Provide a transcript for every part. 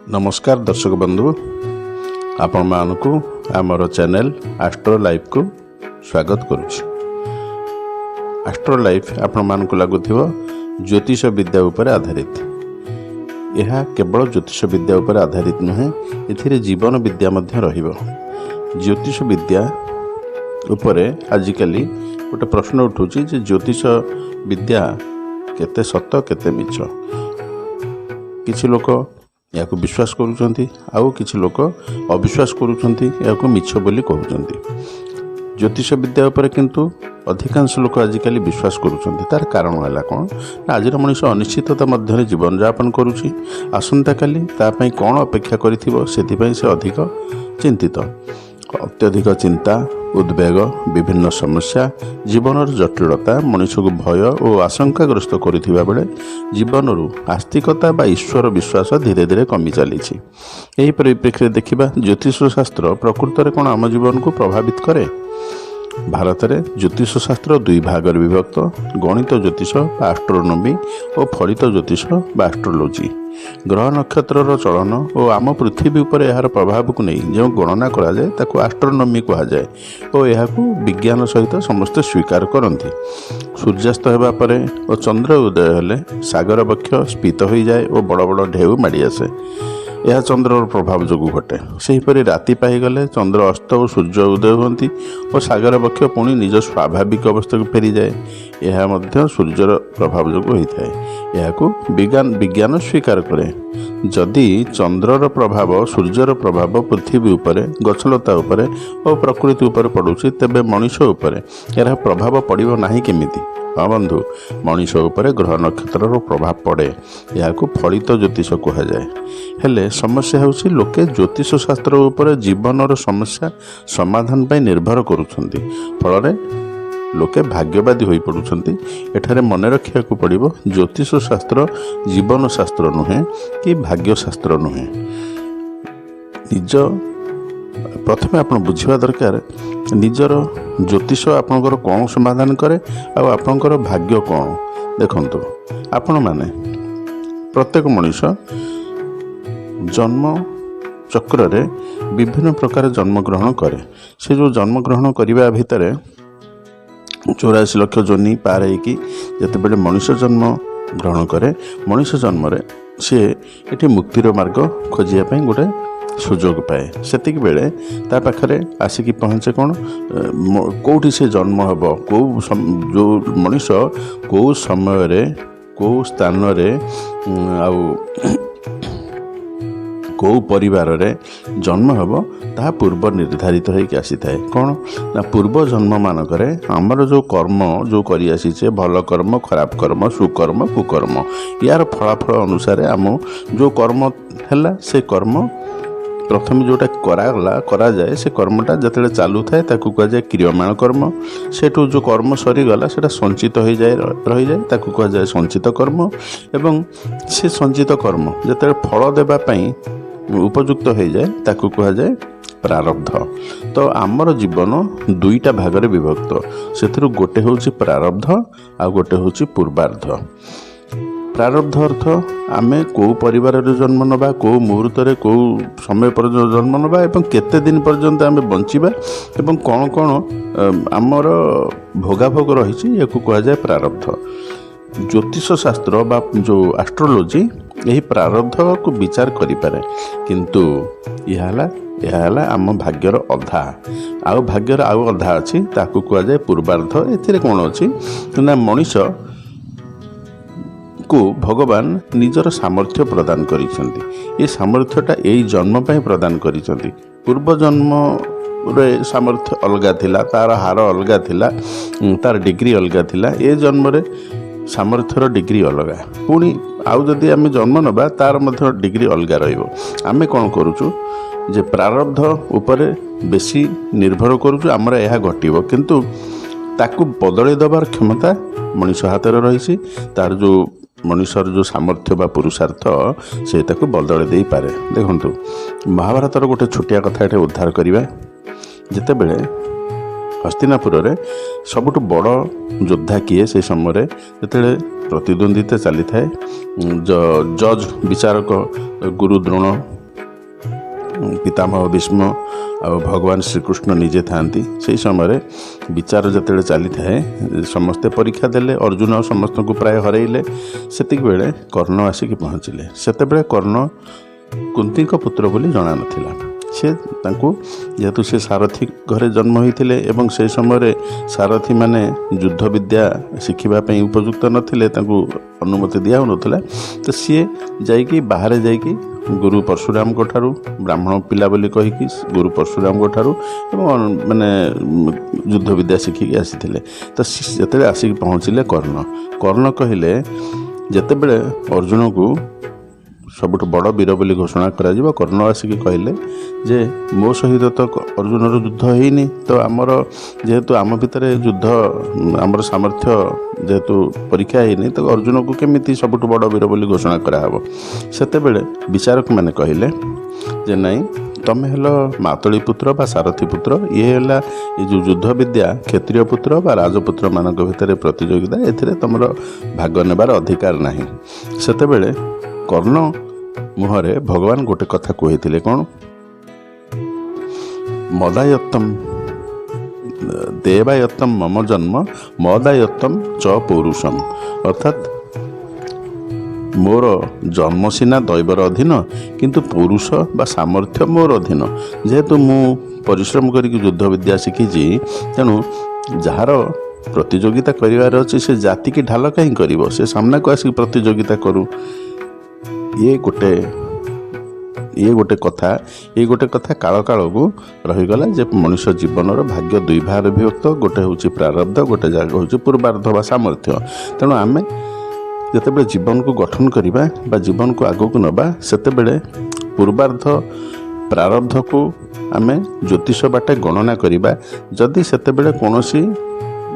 ନମସ୍କାର ଦର୍ଶକ ବନ୍ଧୁ, ଆପଣମାନଙ୍କୁ ଆମର ଚ୍ୟାନେଲ୍ ଆଷ୍ଟ୍ରୋ ଲାଇଫ୍କୁ ସ୍ୱାଗତ କରୁଛି। ଆଷ୍ଟ୍ରୋ ଲାଇଫ୍ ଆପଣମାନଙ୍କୁ ଲାଗୁଥିବ ଜ୍ୟୋତିଷ ବିଦ୍ୟା ଉପରେ ଆଧାରିତ। ଏହା କେବଳ ଜ୍ୟୋତିଷ ବିଦ୍ୟା ଉପରେ ଆଧାରିତ ନୁହେଁ, ଏଥିରେ ଜୀବନ ବିଦ୍ୟା ମଧ୍ୟ ରହିବ। ଜ୍ୟୋତିଷ ବିଦ୍ୟା ଉପରେ ଆଜିକାଲି ଗୋଟେ ପ୍ରଶ୍ନ ଉଠୁଛି ଯେ ଜ୍ୟୋତିଷ ବିଦ୍ୟା କେତେ ସତ, କେତେ ମିଛ। କିଛି ଲୋକ ଏହାକୁ ବିଶ୍ୱାସ କରୁଛନ୍ତି, ଆଉ କିଛି ଲୋକ ଅବିଶ୍ୱାସ କରୁଛନ୍ତି, ଏହାକୁ ମିଛ ବୋଲି କହୁଛନ୍ତି। ଜ୍ୟୋତିଷ ବିଦ୍ୟା ଉପରେ କିନ୍ତୁ ଅଧିକାଂଶ ଲୋକ ଆଜିକାଲି ବିଶ୍ୱାସ କରୁଛନ୍ତି। ତାର କାରଣ ହେଲା କ'ଣ ନା, ଆଜିର ମଣିଷ ଅନିଶ୍ଚିତତା ମଧ୍ୟରେ ଜୀବନଯାପନ କରୁଛି। ଆସନ୍ତାକାଲି ତା ପାଇଁ କ'ଣ ଅପେକ୍ଷା କରିଥିବ, ସେଥିପାଇଁ ସେ ଅଧିକ ଚିନ୍ତିତ। ଅତ୍ୟଧିକ ଚିନ୍ତା, ଉଦ୍ବେଗ, ବିଭିନ୍ନ ସମସ୍ୟା, ଜୀବନର ଜଟିଳତା ମଣିଷକୁ ଭୟ ଓ ଆଶଙ୍କାଗ୍ରସ୍ତ କରୁଥିବା ବେଳେ ଜୀବନରୁ ଆସ୍ତିକତା ବା ଈଶ୍ୱର ବିଶ୍ୱାସ ଧୀରେ ଧୀରେ କମି ଚାଲିଛି। ଏହି ପରିପ୍ରେକ୍ଷୀରେ ଦେଖିବା, ଜ୍ୟୋତିଷ ଶାସ୍ତ୍ର ପ୍ରକୃତରେ କ'ଣ ଆମ ଜୀବନକୁ ପ୍ରଭାବିତ କରେ? ଭାରତରେ ଜ୍ୟୋତିଷ ଶାସ୍ତ୍ର ଦୁଇ ଭାଗରେ ବିଭକ୍ତ: ଗଣିତ ଜ୍ୟୋତିଷ ବା ଆଷ୍ଟ୍ରୋନୋମି ଓ ଫଳିତ ଜ୍ୟୋତିଷ ବା ଆଷ୍ଟ୍ରୋଲୋଜି। ଗ୍ରହ ନକ୍ଷତ୍ରର ଚଳନ ଓ ଆମ ପୃଥିବୀ ଉପରେ ଏହାର ପ୍ରଭାବକୁ ନେଇ ଯେଉଁ ଗଣନା କରାଯାଏ, ତାକୁ ଆଷ୍ଟ୍ରୋନୋମି କୁହାଯାଏ ଓ ଏହାକୁ ବିଜ୍ଞାନ ସହିତ ସମସ୍ତେ ସ୍ୱୀକାର କରନ୍ତି। ସୂର୍ଯ୍ୟାସ୍ତ ହେବା ପରେ ଓ ଚନ୍ଦ୍ର ଉଦୟ ହେଲେ ସାଗର ବକ୍ଷ ସ୍ଫୀତ ହୋଇଯାଏ ଓ ବଡ଼ ବଡ଼ ଢେଉ ମାଡ଼ି ଆସେ। ଏହା ଚନ୍ଦ୍ରର ପ୍ରଭାବ ଯୋଗୁଁ ଘଟେ। ସେହିପରି ରାତି ପାହିଗଲେ ଚନ୍ଦ୍ର ଅସ୍ତ ଓ ସୂର୍ଯ୍ୟ ଉଦୟ ହୁଅନ୍ତି ଓ ସାଗର ବକ୍ଷ ପୁଣି ନିଜ ସ୍ୱାଭାବିକ ଅବସ୍ଥାକୁ ଫେରିଯାଏ। ଏହା ମଧ୍ୟ ସୂର୍ଯ୍ୟର ପ୍ରଭାବ ଯୋଗୁଁ ହୋଇଥାଏ। ଏହାକୁ ବିଜ୍ଞାନ ସ୍ୱୀକାର କରେ। ଯଦି ଚନ୍ଦ୍ରର ପ୍ରଭାବ, ସୂର୍ଯ୍ୟର ପ୍ରଭାବ ପୃଥିବୀ ଉପରେ, ଗଛଲତା ଉପରେ ଓ ପ୍ରକୃତି ଉପରେ ପଡ଼ୁଛି, ତେବେ ମଣିଷ ଉପରେ ଏହାର ପ୍ରଭାବ ପଡ଼ିବ ନାହିଁ କେମିତି? ହଁ ବନ୍ଧୁ, ମଣିଷ ଉପରେ ଗ୍ରହ ନକ୍ଷତ୍ରର ପ୍ରଭାବ ପଡ଼େ। ଏହାକୁ ଫଳିତ ଜ୍ୟୋତିଷ କୁହାଯାଏ। ହେଲେ ସମସ୍ୟା ହେଉଛି, ଲୋକେ ଜ୍ୟୋତିଷ ଶାସ୍ତ୍ର ଉପରେ ଜୀବନର ସମସ୍ୟା ସମାଧାନ ପାଇଁ ନିର୍ଭର କରୁଛନ୍ତି। ଫଳରେ ଲୋକେ ଭାଗ୍ୟବାଦୀ ହୋଇପଡ଼ୁଛନ୍ତି। ଏଠାରେ ମନେ ରଖିବାକୁ ପଡ଼ିବ, ଜ୍ୟୋତିଷ ଶାସ୍ତ୍ର ଜୀବନ ଶାସ୍ତ୍ର ନୁହେଁ କି ଭାଗ୍ୟଶାସ୍ତ୍ର ନୁହେଁ। ନିଜ ପ୍ରଥମେ ଆପଣ ବୁଝିବା ଦରକାର, ନିଜର ଜ୍ୟୋତିଷ ଆପଣଙ୍କର କ'ଣ ସମାଧାନ କରେ ଆଉ ଆପଣଙ୍କର ଭାଗ୍ୟ କ'ଣ। ଦେଖନ୍ତୁ ଆପଣମାନେ, ପ୍ରତ୍ୟେକ ମଣିଷ ଜନ୍ମ ଚକ୍ରରେ ବିଭିନ୍ନ ପ୍ରକାର ଜନ୍ମଗ୍ରହଣ କରେ। ସେ ଯେଉଁ ଜନ୍ମଗ୍ରହଣ କରିବା ଭିତରେ 84 ଲକ୍ଷ ଯୋନି ପାର ହେଇକି ଯେତେବେଳେ ମଣିଷ ଜନ୍ମ ଗ୍ରହଣ କରେ, ମଣିଷ ଜନ୍ମରେ ସିଏ ଏଠି ମୁକ୍ତିର ମାର୍ଗ ଖୋଜିବା ପାଇଁ ଗୋଟେ ସୁଯୋଗ ପାଏ। ସେତିକି ବେଳେ ତା ପାଖରେ ଆସିକି ପହଞ୍ଚେ କ'ଣ, କେଉଁଠି ସେ ଜନ୍ମ ହେବ, କେଉଁ ଯେଉଁ ମଣିଷ କେଉଁ ସମୟରେ, କେଉଁ ସ୍ଥାନରେ ଆଉ କେଉଁ ପରିବାରରେ ଜନ୍ମ ହେବ, ତାହା ପୂର୍ବ ନିର୍ଦ୍ଧାରିତ ହେଇକି ଆସିଥାଏ। କ'ଣ ନା, ପୂର୍ବ ଜନ୍ମମାନଙ୍କରେ ଆମର ଯେଉଁ କର୍ମ ଯେଉଁ କରିଆସିଛେ, ଭଲ କର୍ମ, ଖରାପ କର୍ମ, ସୁକର୍ମ, କୁକର୍ମ, ୟାର ଫଳାଫଳ ଅନୁସାରେ ଆମ ଯେଉଁ କର୍ମ ହେଲା, ସେ କର୍ମ ପ୍ରଥମେ ଯେଉଁଟା କରାଗଲା, କରାଯାଏ, ସେ କର୍ମଟା ଯେତେବେଳେ ଚାଲୁଥାଏ, ତାକୁ କୁହାଯାଏ କ୍ରିୟମାଣ କର୍ମ। ସେଠୁ ଯେଉଁ କର୍ମ ସରିଗଲା, ସେଇଟା ସଞ୍ଚିତ ହୋଇଯାଏ, ରହିଯାଏ, ତାକୁ କୁହାଯାଏ ସଞ୍ଚିତ କର୍ମ। ଏବଂ ସେ ସଞ୍ଚିତ କର୍ମ ଯେତେବେଳେ ଫଳ ଦେବା ପାଇଁ ଉପଯୁକ୍ତ ହୋଇଯାଏ, ତାକୁ କୁହାଯାଏ ପ୍ରାରବ୍ଧ। ତ ଆମର ଜୀବନ ଦୁଇଟା ଭାଗରେ ବିଭକ୍ତ। ସେଥିରୁ ଗୋଟେ ହେଉଛି ପ୍ରାରବ୍ଧ, ଆଉ ଗୋଟେ ହେଉଛି ପୂର୍ବାର୍ଦ୍ଧ। ପ୍ରାରବ୍ଧ ଅର୍ଥ ଆମେ କେଉଁ ପରିବାରରେ ଜନ୍ମ ନେବା, କେଉଁ ମୁହୂର୍ତ୍ତରେ, କେଉଁ ସମୟ ପର୍ଯ୍ୟନ୍ତ ଜନ୍ମ ନେବା ଏବଂ କେତେ ଦିନ ପର୍ଯ୍ୟନ୍ତ ଆମେ ବଞ୍ଚିବା ଏବଂ କ'ଣ କ'ଣ ଆମର ଭୋଗାଭୋଗ ରହିଛି, ୟାକୁ କୁହାଯାଏ ପ୍ରାରବ୍ଧ। ଜ୍ୟୋତିଷ ଶାସ୍ତ୍ର ବା ଯେଉଁ ଆଷ୍ଟ୍ରୋଲୋଜି ଏହି ପ୍ରାରବ୍ଧକୁ ବିଚାର କରିପାରେ, କିନ୍ତୁ ଏହା ହେଲା ଆମ ଭାଗ୍ୟର ଅଧା। ଆଉ ଭାଗ୍ୟର ଆଉ ଅଧା ଅଛି, ତାକୁ କୁହାଯାଏ ପୂର୍ବାର୍ଦ୍ଧ। ଏଥିରେ କ'ଣ ଅଛି ନା, ମଣିଷ କୁ ଭଗବାନ ନିଜର ସାମର୍ଥ୍ୟ ପ୍ରଦାନ କରିଛନ୍ତି। ଏ ସାମର୍ଥ୍ୟଟା ଏଇ ଜନ୍ମ ପାଇଁ ପ୍ରଦାନ କରିଛନ୍ତି। ପୂର୍ବ ଜନ୍ମରେ ସାମର୍ଥ୍ୟ ଅଲଗା ଥିଲା, ତାର ହାର ଅଲଗା ଥିଲା, ତାର ଡିଗ୍ରୀ ଅଲଗା ଥିଲା। ଏ ଜନ୍ମରେ ସାମର୍ଥ୍ୟର ଡିଗ୍ରୀ ଅଲଗା। ପୁଣି ଆଉ ଯଦି ଆମେ ଜନ୍ମ ନେବା, ତାର ମଧ୍ୟ ଡିଗ୍ରୀ ଅଲଗା ରହିବ। ଆମେ କ'ଣ କରୁଛୁ ଯେ ପ୍ରାରବ୍ଧ ଉପରେ ବେଶୀ ନିର୍ଭର କରୁଛୁ, ଆମର ଏହା ଘଟିବ। କିନ୍ତୁ ତାକୁ ବଦଳେଇ ଦେବାର କ୍ଷମତା ମଣିଷ ହାତରେ ରହିଛି। ତାର ଯେଉଁ ମଣିଷର ଯେଉଁ ସାମର୍ଥ୍ୟ ବା ପୁରୁଷାର୍ଥ, ସେ ତାକୁ ବଦଳେଇ ଦେଇପାରେ। ଦେଖନ୍ତୁ, ମହାଭାରତର ଗୋଟେ ଛୋଟିଆ କଥା ଏଠି ଉଦ୍ଧାର କରିବା। ଯେତେବେଳେ ହସ୍ତିନାପୁରରେ ସବୁଠୁ ବଡ଼ ଯୋଦ୍ଧା କିଏ, ସେ ସମୟରେ ଯେତେବେଳେ ପ୍ରତିଦ୍ୱନ୍ଦିତା ଚାଲିଥାଏ, ଜଜ୍, ବିଚାରକ ଗୁରୁ ଦ୍ରୋଣ ପିତାମହ ଭୀଷ୍ମ ଆଉ ଭଗବାନ ଶ୍ରୀକୃଷ୍ଣ ନିଜେ ଥାଆନ୍ତି। ସେହି ସମୟରେ ବିଚାର ଯେତେବେଳେ ଚାଲିଥାଏ, ସମସ୍ତେ ପରୀକ୍ଷା ଦେଲେ, ଅର୍ଜୁନ ସମସ୍ତଙ୍କୁ ପ୍ରାୟ ହରାଇଲେ। ସେତିକି ବେଳେ କର୍ଣ୍ଣ ଆସିକି ପହଞ୍ଚିଲେ। ସେତେବେଳେ କର୍ଣ୍ଣ କୁନ୍ତୀଙ୍କ ପୁତ୍ର ବୋଲି ଜଣା ନଥିଲା। ସେ ତାଙ୍କୁ, ଯେହେତୁ ସେ ସାରଥୀ ଘରେ ଜନ୍ମ ହୋଇଥିଲେ ଏବଂ ସେହି ସମୟରେ ସାରଥୀମାନେ ଯୁଦ୍ଧ ବିଦ୍ୟା ଶିଖିବା ପାଇଁ ଉପଯୁକ୍ତ ନଥିଲେ, ତାଙ୍କୁ ଅନୁମତି ଦିଆହେଉନଥିଲା, ତ ସିଏ ଯାଇକି ବାହାରେ ଯାଇକି ଗୁରୁ ପରଶୁରାମଙ୍କ ଠାରୁ, ବ୍ରାହ୍ମଣ ପିଲା ବୋଲି କହିକି ଗୁରୁ ପରଶୁରାମଙ୍କ ଠାରୁ ଏବଂ ମାନେ ଯୁଦ୍ଧ ବିଦ୍ୟା ଶିଖିକି ଆସିଥିଲେ। ତ ଯେତେବେଳେ ଆସିକି ପହଞ୍ଚିଲେ କର୍ଣ୍ଣ, କର୍ଣ୍ଣ କହିଲେ, ଯେତେବେଳେ ଅର୍ଜୁନକୁ ସବୁଠୁ ବଡ଼ ବୀର ବୋଲି ଘୋଷଣା କରାଯିବ, କର୍ଣ୍ଣ ଆସିକି କହିଲେ ଯେ ମୋ ସହିତ ତ ଅର୍ଜୁନର ଯୁଦ୍ଧ ହେଇନି, ତ ଆମର ଯେହେତୁ ଆମ ଭିତରେ ଯୁଦ୍ଧ, ଆମର ସାମର୍ଥ୍ୟ ଯେହେତୁ ପରୀକ୍ଷା ହେଇନି, ତ ଅର୍ଜୁନକୁ କେମିତି ସବୁଠୁ ବଡ଼ ବୀର ବୋଲି ଘୋଷଣା କରାହେବ? ସେତେବେଳେ ବିଚାରକମାନେ କହିଲେ ଯେ ନାଇଁ, ତମେ ହେଲ ମାତଳି ପୁତ୍ର ବା ସାରଥୀ ପୁତ୍ର, ଇଏ ହେଲା ଏ ଯେଉଁ ଯୁଦ୍ଧ ବିଦ୍ୟା କ୍ଷତ୍ରିୟ ପୁତ୍ର ବା ରାଜପୁତ୍ରମାନଙ୍କ ଭିତରେ ପ୍ରତିଯୋଗିତା, ଏଥିରେ ତମର ଭାଗ ନେବାର ଅଧିକାର ନାହିଁ। ସେତେବେଳେ କର୍ଣ୍ଣ ମୁହଁରେ ଭଗବାନ ଗୋଟେ କଥା କହିଥିଲେ। କ'ଣ? ମଦାୟତ୍ତମ ଦେବାୟତ୍ତମ ମମ ଜନ୍ମ ମଦାୟତ୍ତମ ଚ ପୌରୁଷମ। ଅର୍ଥାତ୍ ମୋର ଜନ୍ମ ସିନା ଦୈବର ଅଧୀନ, କିନ୍ତୁ ପୌରୁଷ ବା ସାମର୍ଥ୍ୟ ମୋର ଅଧୀନ। ଯେହେତୁ ମୁଁ ପରିଶ୍ରମ କରିକି ଯୁଦ୍ଧ ବିଦ୍ୟା ଶିଖିଛି, ତେଣୁ ଯାହାର ପ୍ରତିଯୋଗିତା କରିବାର ଅଛି, ସେ ଜାତିକି ଢାଲ କାହିଁ କରିବ? ସେ ସାମ୍ନାକୁ ଆସିକି ପ୍ରତିଯୋଗିତା କରୁ। ଇଏ ଗୋଟେ କଥା। ଏଇ ଗୋଟେ କଥା କାଳ କାଳକୁ ରହିଗଲା ଯେ ମଣିଷ ଜୀବନର ଭାଗ୍ୟ ଦୁଇ ଭାଗରେ ବିଭକ୍ତ। ଗୋଟେ ହେଉଛି ପ୍ରାରବ୍ଧ, ଗୋଟେ ଜାଗା ହେଉଛି ପୂର୍ବାର୍ଦ୍ଧ ବା ସାମର୍ଥ୍ୟ। ତେଣୁ ଆମେ ଯେତେବେଳେ ଜୀବନକୁ ଗଠନ କରିବା ବା ଜୀବନକୁ ଆଗକୁ ନେବା, ସେତେବେଳେ ପୂର୍ବାର୍ଦ୍ଧ ପ୍ରାରବ୍ଧକୁ ଆମେ ଜ୍ୟୋତିଷ ବାଟେ ଗଣନା କରିବା। ଯଦି ସେତେବେଳେ କୌଣସି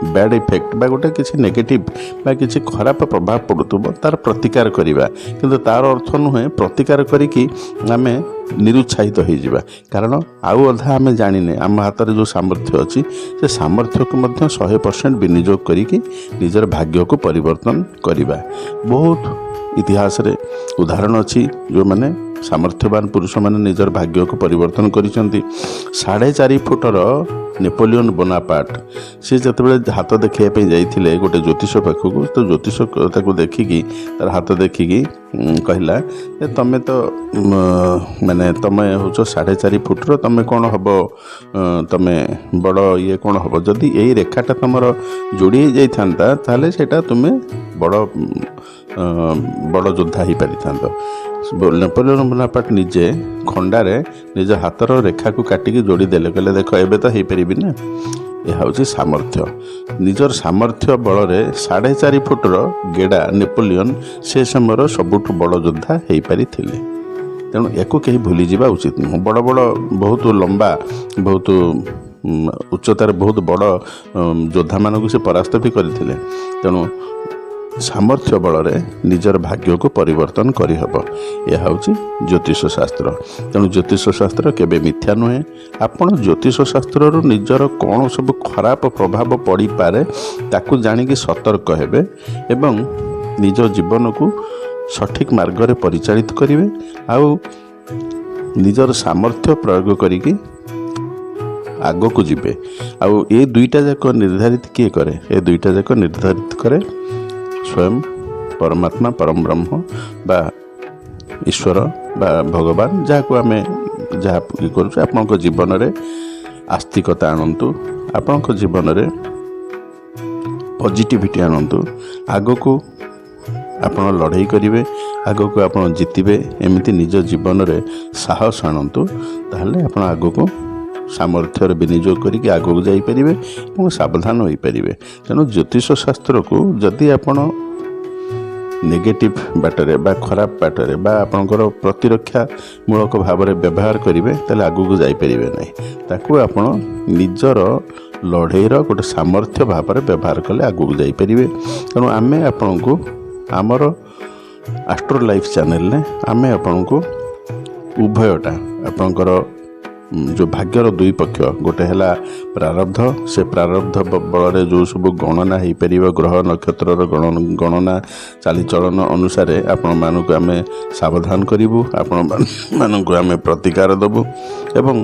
ବ୍ୟାଡ୍ ଇଫେକ୍ଟ ବା ଗୋଟେ କିଛି ନେଗେଟିଭ୍ ବା କିଛି ଖରାପ ପ୍ରଭାବ ପଡ଼ୁଥିବ, ତାର ପ୍ରତିକାର କରିବା। କିନ୍ତୁ ତାର ଅର୍ଥ ନୁହେଁ ପ୍ରତିକାର କରିକି ଆମେ ନିରୁତ୍ସାହିତ ହେଇଯିବା। କାରଣ ଆଉ ଅଧା ଆମେ ଜାଣିନେ, ଆମ ହାତରେ ଯେଉଁ ସାମର୍ଥ୍ୟ ଅଛି, ସେ ସାମର୍ଥ୍ୟକୁ ମଧ୍ୟ 100% ବିନିଯୋଗ କରିକି ନିଜର ଭାଗ୍ୟକୁ ପରିବର୍ତ୍ତନ କରିବା। ବହୁତ ଇତିହାସରେ ଉଦାହରଣ ଅଛି, ଯେଉଁମାନେ ସାମର୍ଥ୍ୟବାନ ପୁରୁଷମାନେ ନିଜର ଭାଗ୍ୟକୁ ପରିବର୍ତ୍ତନ କରିଛନ୍ତି। 4.5 ଫୁଟର ନେପୋଲିଅନ ବୋନାପାର୍ଟ, ସେ ଯେତେବେଳେ ହାତ ଦେଖାଇବା ପାଇଁ ଯାଇଥିଲେ ଗୋଟେ ଜ୍ୟୋତିଷ ପାଖକୁ, ତ ଜ୍ୟୋତିଷ ତାକୁ ଦେଖିକି, ତାର ହାତ ଦେଖିକି କହିଲା ଯେ ତମେ ତ ମାନେ ତମେ ହେଉଛ 4.5 ଫୁଟର, ତମେ କ'ଣ ହେବ? ତମେ ବଡ଼ ଇଏ କ'ଣ ହେବ? ଯଦି ଏଇ ରେଖାଟା ତମର ଯୋଡ଼ି ହେଇଯାଇଥାନ୍ତା, ତାହେଲେ ସେଇଟା ତୁମେ ବଡ଼ ଯୋଦ୍ଧା ହେଇପାରିଥାନ୍ତ। ନେପୋଲିଅନ ବୋନାପାର୍ଟ ନିଜେ ଖଣ୍ଡାରେ ନିଜ ହାତର ରେଖାକୁ କାଟିକି ଯୋଡ଼ି ଦେଲେ। କହିଲେ, ଦେଖ, ଏବେ ତ ହେଇପାରିବି ନା? ଏହା ହେଉଛି ସାମର୍ଥ୍ୟ। ନିଜର ସାମର୍ଥ୍ୟ ବଳରେ 4.5 ଫୁଟର ଗେଡ଼ା ନେପୋଲିଅନ ସେ ସମୟର ସବୁଠୁ ବଡ଼ ଯୋଦ୍ଧା ହେଇପାରିଥିଲେ। ତେଣୁ ୟାକୁ କେହି ଭୁଲିଯିବା ଉଚିତ ନୁହଁ। ବଡ଼ ବଡ଼, ବହୁତ ଲମ୍ବା, ବହୁତ ଉଚ୍ଚତାରେ ବହୁତ ବଡ଼ ଯୋଦ୍ଧାମାନଙ୍କୁ ସେ ପରାସ୍ତ ବି କରିଥିଲେ। ତେଣୁ ସାମର୍ଥ୍ୟ ବଳରେ ନିଜର ଭାଗ୍ୟକୁ ପରିବର୍ତ୍ତନ କରିହେବ। ଏହା ହେଉଛି ଜ୍ୟୋତିଷ ଶାସ୍ତ୍ର। ତେଣୁ ଜ୍ୟୋତିଷ ଶାସ୍ତ୍ର କେବେ ମିଥ୍ୟା ନୁହେଁ। ଆପଣ ଜ୍ୟୋତିଷ ଶାସ୍ତ୍ରରୁ ନିଜର କ'ଣ ସବୁ ଖରାପ ପ୍ରଭାବ ପଡ଼ିପାରେ, ତାକୁ ଜାଣିକି ସତର୍କ ହେବେ ଏବଂ ନିଜ ଜୀବନକୁ ସଠିକ୍ ମାର୍ଗରେ ପରିଚାଳିତ କରିବେ ଆଉ ନିଜର ସାମର୍ଥ୍ୟ ପ୍ରୟୋଗ କରିକି ଆଗକୁ ଯିବେ। ଆଉ ଏ ଦୁଇଟା ଯାକ ନିର୍ଦ୍ଧାରିତ କିଏ କରେ? ଏ ଦୁଇଟା ଯାକ ନିର୍ଦ୍ଧାରିତ କରେ ସ୍ୱୟଂ ପରମାତ୍ମା, ପରମ ବ୍ରହ୍ମ ବା ଈଶ୍ୱର ବା ଭଗବାନ, ଯାହାକୁ ଆମେ ଯାହା ଇଏ କରୁଛୁ। ଆପଣଙ୍କ ଜୀବନରେ ଆସ୍ତିକତା ଆଣନ୍ତୁ, ଆପଣଙ୍କ ଜୀବନରେ ପଜିଟିଭିଟି ଆଣନ୍ତୁ। ଆଗକୁ ଆପଣ ଲଢ଼େଇ କରିବେ, ଆଗକୁ ଆପଣ ଜିତିବେ, ଏମିତି ନିଜ ଜୀବନରେ ସାହସ ଆଣନ୍ତୁ। ତାହେଲେ ଆପଣ ଆଗକୁ ସାମର୍ଥ୍ୟର ବିନିଯୋଗ କରିକି ଆଗକୁ ଯାଇପାରିବେ ଏବଂ ସାବଧାନ ହୋଇପାରିବେ। ତେଣୁ ଜ୍ୟୋତିଷ ଶାସ୍ତ୍ରକୁ ଯଦି ଆପଣ ନେଗେଟିଭ୍ ବାଟରେ ବା ଖରାପ ବାଟରେ ବା ଆପଣଙ୍କର ପ୍ରତିରକ୍ଷା ମୂଳକ ଭାବରେ ବ୍ୟବହାର କରିବେ, ତାହେଲେ ଆଗକୁ ଯାଇପାରିବେ ନାହିଁ। ତାକୁ ଆପଣ ନିଜର ଲଢ଼େଇର ଗୋଟେ ସାମର୍ଥ୍ୟ ଭାବରେ ବ୍ୟବହାର କଲେ ଆଗକୁ ଯାଇପାରିବେ। ତେଣୁ ଆମେ ଆପଣଙ୍କୁ ଆମର ଆଷ୍ଟ୍ରୋ ଲାଇଫ୍ ଚ୍ୟାନେଲରେ ଆମେ ଆପଣଙ୍କୁ ଉଭୟଟା ଆପଣଙ୍କର ଯେଉଁ ଭାଗ୍ୟର ଦୁଇ ପକ୍ଷ, ଗୋଟେ ହେଲା ପ୍ରାରବ୍ଧ। ସେ ପ୍ରାରବ୍ଧ ବଳରେ ଯେଉଁ ସବୁ ଗଣନା ହେଇପାରିବ, ଗ୍ରହ ନକ୍ଷତ୍ରର ଗଣନା, ଚାଲିଚଳନ ଅନୁସାରେ ଆପଣମାନଙ୍କୁ ଆମେ ସାବଧାନ କରିବୁ, ଆପଣମାନଙ୍କୁ ଆମେ ପ୍ରତିକାର ଦେବୁ ଏବଂ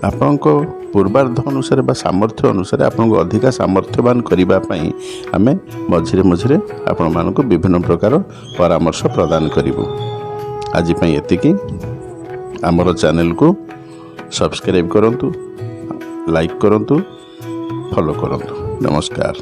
ଆପଣଙ୍କ ପୂର୍ବାର୍ଦ୍ଧ ଅନୁସାରେ ବା ସାମର୍ଥ୍ୟ ଅନୁସାରେ ଆପଣଙ୍କୁ ଅଧିକା ସାମର୍ଥ୍ୟବାନ କରିବା ପାଇଁ ଆମେ ମଝିରେ ମଝିରେ ଆପଣମାନଙ୍କୁ ବିଭିନ୍ନ ପ୍ରକାର ପରାମର୍ଶ ପ୍ରଦାନ କରିବୁ। ଆଜି ପାଇଁ ଏତିକି। ଆମର ଚ୍ୟାନେଲକୁ ସବସ୍କ୍ରାଇବ୍ କରନ୍ତୁ, ଲାଇକ୍ କରନ୍ତୁ, ଫଲୋ କରନ୍ତୁ। ନମସ୍କାର।